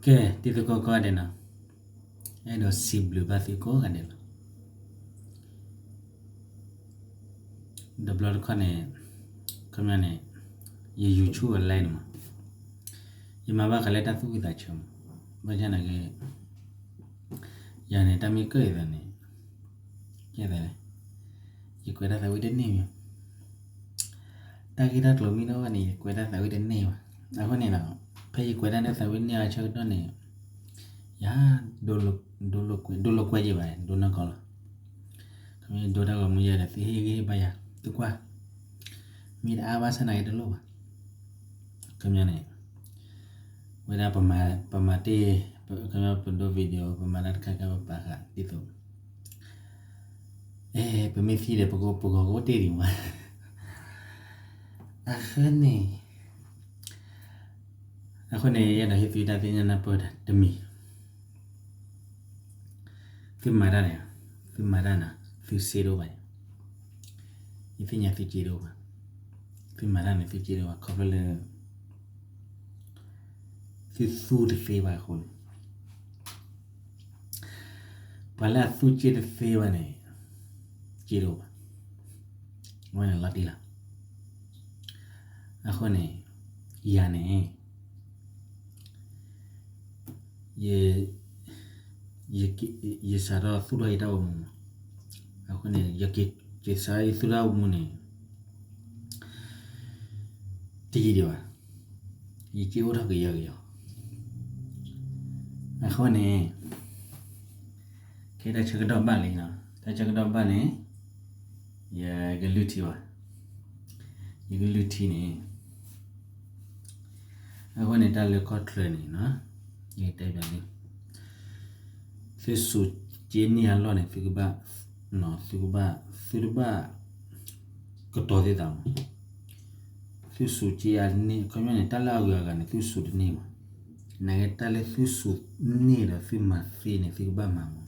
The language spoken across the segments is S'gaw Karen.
ကဲ တံၤသကိးကိးဂၤဒဲးနီၤ, အဲၣ်ဒိးစံးဘျုးဘၣ်သုကိးဂၤဒဲးလီၤ. တဘျီတခီၣ်န့ၣ် ခီပညီန့ၣ် ယ YouTube အ live န့ၣ်မး ယမၤဘၣ်ဃးလၢတၢ်သူၣ်ဝံၣ်သးဆၢမး, ဘၣ်ဆၣ်နာ်က့ ယၤန့ၣ် တၢ်မ့ၢ်ကၢၣ်အသးန့ၣ် ကဲသးလဲၣ်, ယကွဲးတၢ်သးဝံၣ်တန့ၢ်မး, တၢ်ဂ့ၢ်တၢ်ကျိၤမ့ၢ်တအိၣ်ဘၣ်န့ၣ် ယကွဲးတၢ်သးဝံၣ်တန့ၢ်ဘၣ်. အဃိန့ၣ်ဒီး ဖဲယကွဲးတၢ်န့ၢ်သးဝံၣ်န့ၢ်အဆၢကတီၢ်န့ၣ် ယ ဒိလိာ်ကွဲး ဒိလိာ်ကွဲးယဲဘၣ် ဒိနီၢ်ကီၢ်လီၤ. ခီမ့ၢ်ဒိတၢ်ဂီၤမူယဲဒီး သုဟ့ၣ်ဂံၢ်ဟ့ၣ်ဘါယၤ သုကွၢ် မ့ၢ်တအါဘၣ်ဆၣ်နာ်က့တလိၣ်ဘၣ်. ခီပညီန့ၣ် ဝဲဒၣ်ပမၤတ့ၢ် ခီပညီပဒိ video ပမၤတၢ်တခါခါပပာ်ဃာ်ဒ်သိး အဲ ပမ့ၢ်သံဒီး ပဂီၤကအိၣ်တ့ၢ်ဒံးမး. အဃိန့ၣ် အဃိန့ၣ် ယအဲၣ်ဒိးဟ့ၣ်သုတၢ်သ့ၣ်ညါနၢ်ပၢၢ်တမံၤ သုမၤတၢ်န့ၣ် သုမၤတၢ်န့ၣ် သုစ့တအိၣ်ဘၣ်, ယသ့ၣ်ညါသုစ့တအိၣ်ဘၣ်, သုမၤတၢ်န့ၣ် သုစ့တအိၣ်ဘၣ် ခီဖျိလၢ သုသူတသ့ဘၣ်အဃိန့ၣ် ပှၤလၢအသူစ့တသ့ဘၣ်န့ၣ် စ့တအိၣ်ဘၣ်, အဝဲန့ၣ်လီၤတံၢ်လီၤ. အဃိန့ၣ် ယၤန့ၣ် ယ ယစးထီၣ်သူၣ်ထီၣ်ယတၢ်အိၣ်မူမး, အဃိန့ၣ် ယက့ၤစးထီၣ်ယသူၣ်ထီၣ်အိၣ်မူန့ၣ် တယံာ်ဒံးဘၣ်, ယစ့အိၣ်ထီၣ်ကယီကယီ. အဃိန့ၣ် ခဲတၢ်ဆၢကတီၢ်ဘၣ်လံနီၤ, တၢ်ဆၢကတီၢ်ဘၣ်န့ၣ် ယကလုၢ်ထံဘၣ်, ယကလုၢ်ထံန့ၣ် အဃိန့ၣ် တၢ်လၢခီၣ်ချၢန့ၣ်နီၤ ယကတဲဘၣ်န့ၣ် သုစူးက့န့ၢ်အလီၢ်န့ၣ် သုကဘၣ် သုကဘၣ် သုတဘၣ် ကတီၤသ့သးမး, သုစူးက့အန့ၢ် ခီပညီန့ၣ် တၢ်လၢအဂုၤအဂၤန့ၣ် သုစူးတန့ၢ်ဘၣ်, နာ်က့တၢ်လၢသုစူးန့ၢ်ဒီးသုမၤသ့န့ၣ် သုကဘၣ်မၤမး.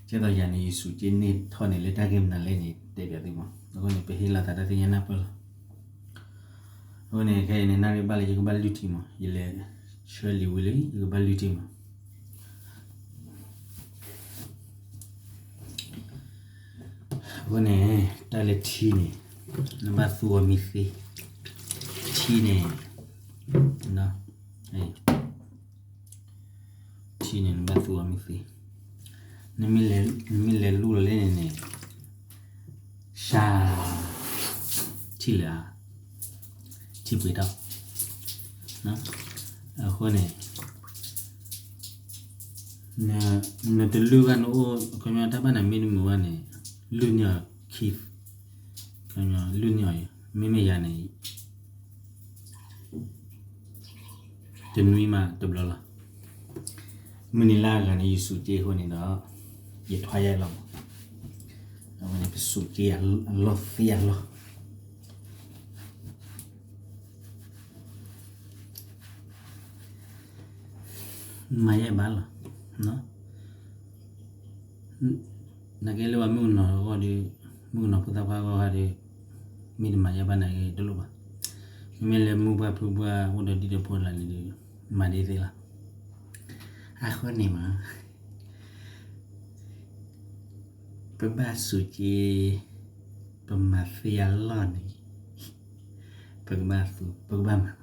ကဲသိးယၤန့ၣ် ယစူးက့န့ၢ်ထီၣ်န့ၣ် လၢတၢ်ဂ့ၢ်မနုၤလဲၣ်န့ၣ် တဲဘၣ်သုမး, အဃိန့ၣ် ပဟ့ၣ်လီၤသးတၢ်သ့ၣ်ညါနၢ်ပၢၢ်လီၤ. အဃိန့ၣ် ခဲအံၤန့ၣ် နၣ်ရံၣ်ဘၣ်လၢယကဘၣ်လုၢ်ထံမး, ယလဲၤဆှၢလံာ်ဝံၤလံ ယကဘၣ်လုၢ်ထံမး. အဃိန့ၣ် တၢ်လၢထံန့ၣ် နဘၣ်သူအီၤမ့ၢ်သ့, ထံန့ၣ် ထံန့ၣ် နဘၣ်သူအီၤမ့ၢ်သ့, နမ့ၢ်လဲၤလူလီၤလၢန့ၣ်န့ၣ် စှၤ ထံလၢာ် ထံပှ့ၤထီၣ်, အဃိန့ၣ် နတလုၢ်ဘၣ်နအိၣ် ခီပညီတၢ်ဘၣ်နၤမ့ၢ်တမုာ်ဘၣ်န့ၣ် လုၢ်န့ၢ်အီၤခံ, လုၢ်န့ၢ်အီၤ, မ့မ့ၢ်ယၤန့ၣ် တနွံမးတဘျီလီၤ. မုၢ်နံၤလၢအဂၤန့ၣ် ယစူးက့အဃိန့ၣ်ဒီး ယထွါယဲလီၤမး, အဝဲန့ၣ် ပစူးက့အလီၢ်သ့အလီၢ် မၤယဲဘၣ်လီၤ. နာ်က့လၢပှၤမုၣ်ကနီၤအဂီၢ်ဒီး မုၣ်ကနီၤဖိသၣ်ခွါအဂီၢ်ဒီး မ့ၢ်တမၤယဲဘၣ်နာ်က့တလိၣ်ဘၣ်. မ့မ့ၢ်လၢမုၢ်ပှၢ်ဖုပှၢ်အိၣ်ဒီးဒံၣ်ဒီးဖိတဂၤန့ၣ်ဒီး မၤဒ်သ့လီၤ. အဃိန့ၣ်မး ပဘၣ်စူးက့ ပမၤသ့အလီၢ်န့ၣ် ပကဘၣ်သူ ပကဘၣ်မၤ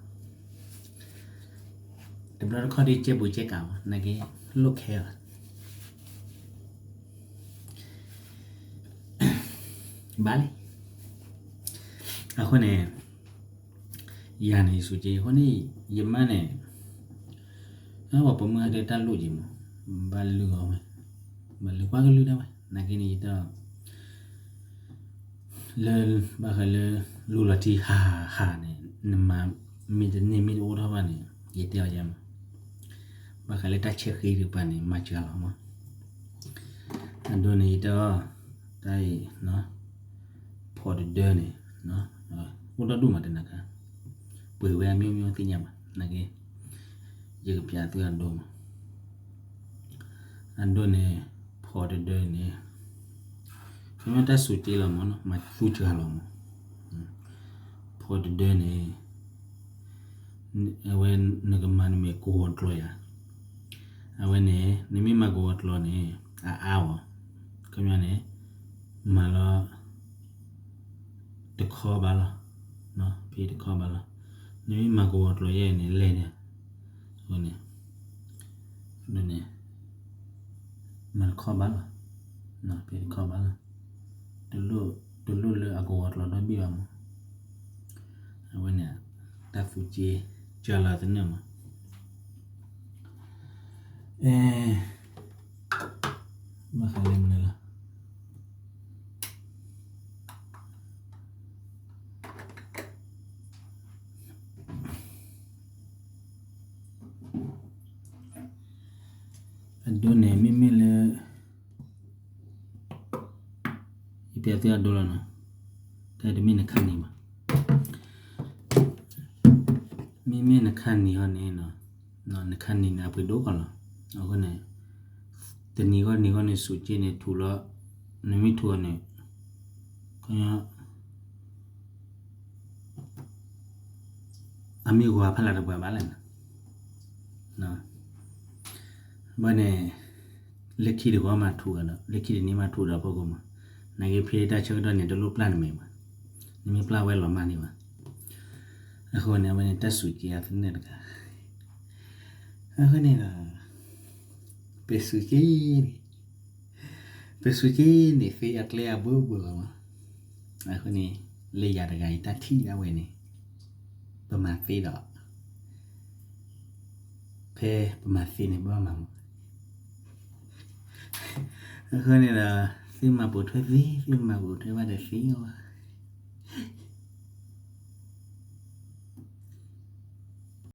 တဘျီတခီၣ်ဒ်ကဲဘူးကဲကးမး နာ်က့ လိၣ်ခဲလီၤ ဘၣ်လံ. အဃိန့ၣ် ယၤန့ၣ် ယစူးက့ အဃိန့ၣ် ယမါန့ၣ် အဝဲပိာ်မုၣ်ဟဲဒီးတၢ်လိၣ်က့မး ဘၣ်လုၢ်အီၤဝဲ ဘၣ်လုၢ်ကွၢ်ကလုၢ်ဒၣ်ဝဲ နာ်က့န့ၣ် ယတၢ် လၢ ဘၣ်ဃးလၢ လူလီၤထံဟးဟးန့ၣ် နမၤ မ့ၢ်တန့ၢ်မ့ၢ်တအိၣ်ထီၣ်ဘၣ်န့ၣ် ယတဲအီၤယဲမး ဘၣ်ဃးလၢတၢ်ဆဲးဃ့တကပၤန့ၣ် မၤစှၤလီၤမး အဒိန့ၣ် ယတဲအီၤ တၢ်အံၤ ဖီၣ်တဒၢန့ၣ် အိၣ်ဒီဒူၣ်မးတနၤခါ ပှ့ၤဝဲအမျိုးမျိုးသ့ၣ်ညါဘၣ် နာ်က့ ယကပျးသုအဒိမး အဒိန့ၣ် ဖီၣ်တဒၢန့ၣ် ခီဖျိတၢ်စူးက့လီၤမး မၤသူစှၤလီၤမး ဖီၣ်တဒၢန့ၣ် အဝဲနကမၤနမဲာ်ကဝီၤကျီၤယၤ, အဝဲန့ၣ် နမ့ၢ်မၤကဝီၤကျီၤန့ၣ် အအါအီၤ, ခီပညီန့ၣ် မၤလီၤ တခီဘၣ်လီၤ, ဖဲတခီဘၣ်လီၤ, နမ့ၢ်မၤကဝီၤကျီၤယဲန့ၣ် လဲၢ်န့ၣ်, အဃိန့ၣ် ဒ်န့ၣ် မၤတခီဘၣ်လီၤ, ဖဲတခီဘၣ်လီၤ, တလိၣ်လၢအကဝီၤကျီၤဒီဘ့ၣ်ဘၣ်မး, အဝဲန့ၣ် တၢ်သူၣ်က့ၤ ကၢလီၤသနၢၣ်မး, အဲ ဘၣ်ဃးလၢမနုၤလီၤ. အဒိန့ၣ် မ့မ့ၢ်လၢ ယပျဲသုအဒိလီၤနီၤ, တၢ်တမ့ၢ်နခါနံၤဘၣ်, မ့မ့ၢ်နခါနံၤဟီန့ၣ်, နခါနံၤန့ၣ် အပှ့ၤဒိၣ်ကီလီၤ, အဃိန့ၣ် တနံၤဂီၢ်နံၤဂီၢ်န့ၣ် စူးက့န့ၣ်ထူးလီၤ, နမ့ၢ်ထူးအီၤန့ၣ် ခီ အမ့ၢ်ဂီၤဖးလၢတပှဲၤဘၣ်လဲၣ်န့ၣ်, ဘၣ်န့ၣ် လၢခံတဂီၢ်မးထူးဒီး လၢခံတနံၤမးထူးဒီးဖီခိၣ်မး, နာ်က့ဖဲတၢ်ဆၢကတီၢ်န့ၣ် တလိၣ်ပျၢ်နမဲာ်ဘၣ်, နမ့ၢ်ပျၢ်ဝဲလီၤမၢ်န့ၣ်ဘၣ်, အဃိန့ၣ် အဝဲန့ၣ် တၢ်စူးက့အသနၢၣ်တခါ, အဃိန့ၣ်ဒီး ပစူးက့န့ၣ် ပစူးက့န့ၣ် သ့အကျဲအဘိဘိလီၤမး, အဃိန့ၣ် လၢယၤတဂၤအံၤတၢ်ထံၣ်ဒၣ်ဝဲန့ၣ် ပမၤသ့ဒီး ဖဲပမၤသ့န့ၣ် ပဘၣ်မၤမး, အဃိန့ၣ်ဒီး သုမၤပိာ်ထွဲသ့ သုမၤပိာ်ထွဲဘၣ်ဒီးသ့ဝဲ